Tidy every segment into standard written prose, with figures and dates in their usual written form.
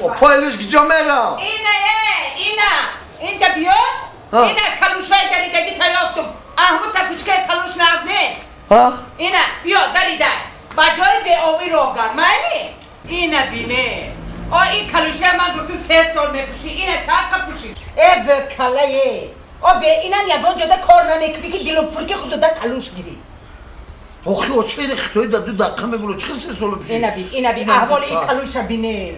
Опайлиш куҷо мерам? Ина ина инҷа биё. Ина калушҳои даридагӣ таёфтум. Аҳмуд та кучкаи калуш нағз нест. Ина биё дарида. Ба ҷои беобӣ роҳ гард. Майли? Ина бине. О ин калуша ман гуфтум 3 сол мепӯшӣ. Ина чақа пӯшӣ? Э бекалае. О бе инам ягон ҷода кор намекунӣ ки дилу пурки худуда калуш гирӣ. Охи очаи хитои да 2 дақиқа мебуро чӣ 3 сол пӯшӣ? Ина бин, ина бин аҳволи ин калуша бине.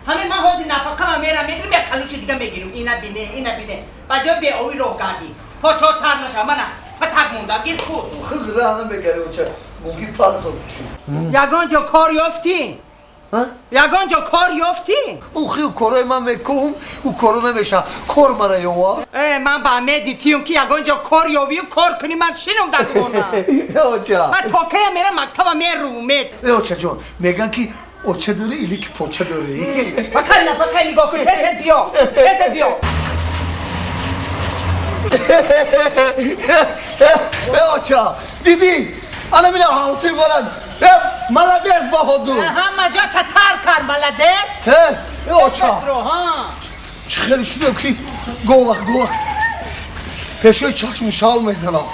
Ҳамин ман ҳозир нафақама мерам мегирам як калуши дига мегирам. Ина бине, ина бине. Ба ҷои беобӣ роҳ гардӣ. Почо тар наша мана патак монда гир худ. Охи раҳ намегари оча. Мумкин 5 сол пӯшӣ. Ягон ҷо кор ёфтӣ? Ягон ҷо кор ёфтӣ? Охи корои ман мекум, ӯ коро намеша. Кор мара ёва. Э ман ба меди тиюм ки ягон ҷо кор ёвию кор кунӣ ман шинам дар хона. Оча. Ман то кая мерам мактаба мерувум мед. Э оча ҷон, меган ки оча дорӣ или ки поча дорӣ? Фақат нафақаи нигоҳ кун, тез биё. Тез биё. Э оча, дидӣ? Ана минам ҳамсин баланд. Э молодец Баҳодур. Ҳама ҷо татар кард молодец. Э оча. Чӣ хеле шудам ки говах говах пешои чашм шав мезанам.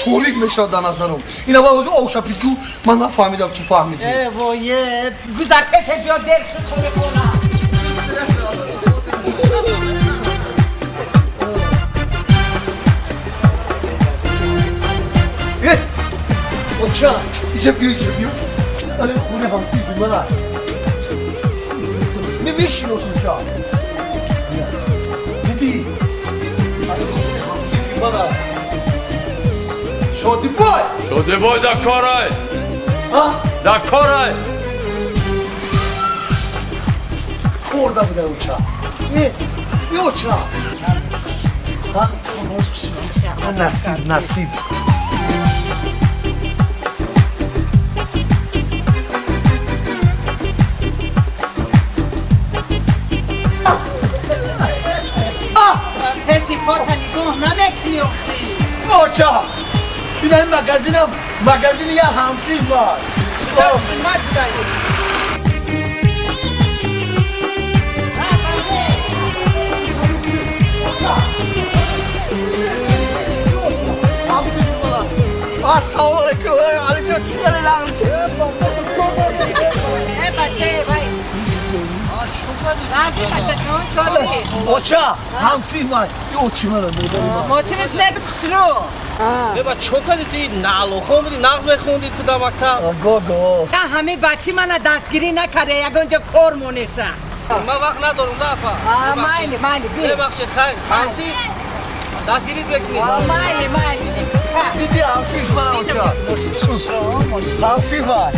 Торик мешавад дар назарам. Ина ба ҳозир об шапид ку ман нафаҳмидам ту фаҳмидӣ. Э вое, гузар тез биё дер шуд хони хона. Э оча, иҷа биё, иҷа биё. Али хони ҳамсифи мана. Мешиносам ча. Дидӣ? Али хони ҳамсифи мана. Шодибой! Шодибой да корай! Да корай! Корда буда оча. Э, оча. Насиб, насиб. Пеши пота нигоҳ намекунӣ охи. Оча! Ина ин магазинам, магазини я ҳамсиф ман. Мад будаи. Ҳамсиф ман. Ассалому алайкум. Алиҷон, чӣ хеле нағз? Э бача, вай. Оча, ҳамсиф ман. Очи мана, модари ман. Мошинаш нагуд хушрӯ. Ба чо кардӣ ту налохон будӣ, нағз мехондӣ ту дар мактаб? Го-го. Ҳами бачи мана дастгирӣ накарда, ягон ҷо кор монеша. Ман вақт надорам да апа. Майли, майли, би. Бебахшед, хайр. Ҳамсиф дастгирит мекунӣ. Майли, майли. Дидӣ ҳамсиф мана, оча. Ҳамсиф ман.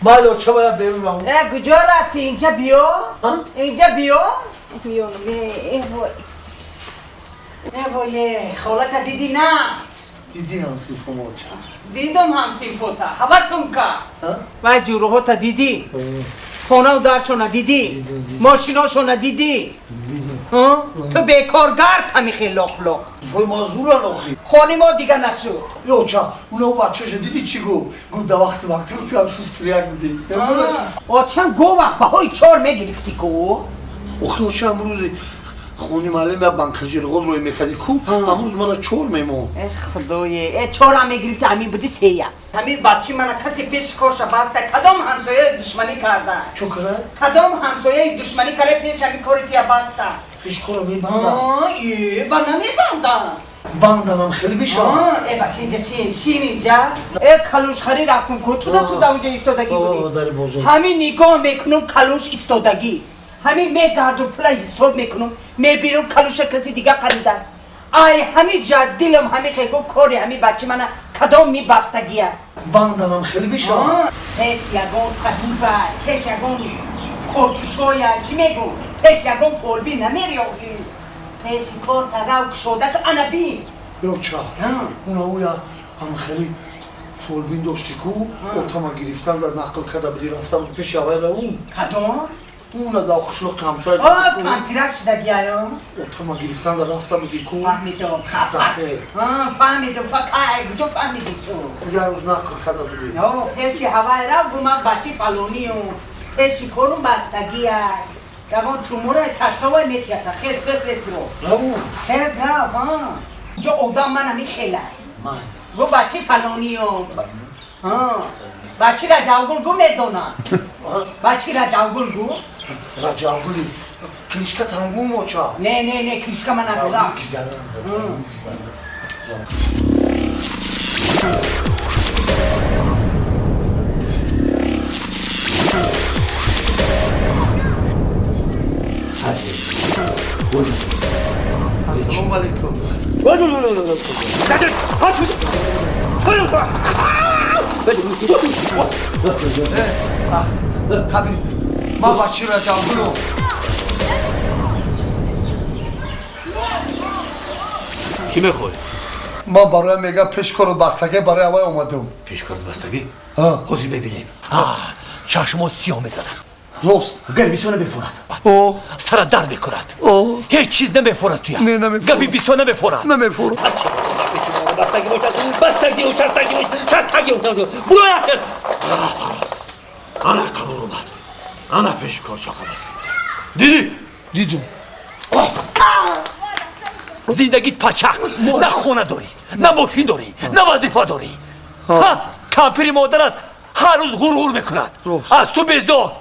Майло, ча бояд берун равам? Э, куҷо рафтӣ? Инҷа биё. Инҷа биё. Миёнам, э вой. Э вой, холата дидӣ нағз? Дидӣ ҳамсинфома, оча? Дидам ҳамсинфота, ҳавасам кард. Вай ҷураҳота дидӣ? Хонаву даршона дидӣ? Мошиношона дидӣ? Ту бекоргард ҳами хел лоқ-лоқ. Вой, мазуран охи. Хони мо дига нашуд. Ё оча, уна бачаша дидӣ чӣ гуфт? Гуфт дар вақти мактаб ту ҳам шустрияк будӣ. Очам говах баҳои 4 мегирифтӣ ку? Охи оча, амрӯзи хони маълим як банкаҷирғол рӯй мекардӣ ку? Амрӯз мана 4 мемонд. Э худое, э 4 мегирифтӣ, ҳамин буди 3. Ҳамин бачи мана касе пеши корша баста, кадом ҳамсояи душманӣ карда? Чо кара? Кадом ҳамсояи душманӣ кара пеш ҳамин кори туя баста? Пеш кора мебандам. Э, ба намебандам. Банданам хеле мешавад. Э бача, инҷа шин, шин инҷа. Э калушхарӣ рафтум ку, туда туда унҷа истодагӣ будӣ. Дар бозор. Ҳамин нигоҳ мекунум калуш истодагӣ. Ҳамин мегардум пула ҳисоб мекунум, мебинум калуша каси дига харида. Ай ҳами ҷа дилам ҳами хел гуфт кори ҳами бачи мана кадом мибастагия. Банданам хеле мешавад. Пеш ягон табиба, пеш ягон коркушоя, чӣ мегӯ? Пеш ягон фолби намери охи. Пеши кор тарав кушода ки ана бин. Ёча, уна уя ҳам хеле фолбин дошти ку, отама гирифтан дар нақл карда буди, рафта буд пеши авай равун. Кадом? Уна дар қишлоқи ҳамсоя. О, кампирак шудагиаё. Отама гирифтан дар рафта буди ку. Фаҳмидам, хафас. Фаҳмидам, факай, куҷо фаҳмиди ту? Як рӯз нақл карда буди. О, пеши ҳавай рав, гу ман бачи фалониюм. Пеши корум бастагиай. Ягон тумура таштовай метията. Хез бефрез ро. Равун. Хез рав, ҳа. Ҷо одам ман ҳами хелай. Ман. Гу бачи фалониюм. Бачи Раҷавгул гу медонам. Бачи Раҷавгул гу? Раҷавгули. Клишка тангу моча. Не, не, не, клишка ман надорам. Ассалому алайкум. Табиб, ман бачи Раҷавгулум. Чӣ мехоҳӣ? Ман бароям мегам пеш корот бастагӣ, барои авай омадам. Пеш корот бастагӣ? Ҳозир мебинем. Чашмот сиёҳ мезанад. Рост. Гапи бисёр намефорад. О. Сара дард мекунад. О. Ҳеҷ чиз намефорад туя. Не, намефорад. Гапи бисёр намефорад. Намефорад. Бастагӣ бошад, бастагӣ, шастагӣ, шастагӣ. Буроят. Ана қабул омад. Ана пеши кор чақа бастагӣ. Дидӣ? Дидум. Зиндагит пачак. На хона дорӣ, на мошин дорӣ, на вазифа дорӣ. Кампири модарат ҳар рӯз ғурғур мекунад. Аз ту безор.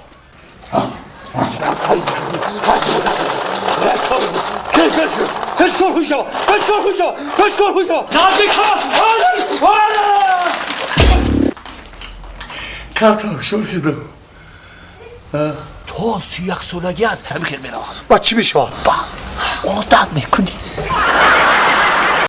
Карта ҳушёр шудам. То 31 солагиат ҳамин хел меравад. Баъд чӣ мешавад? Одат мекунӣ.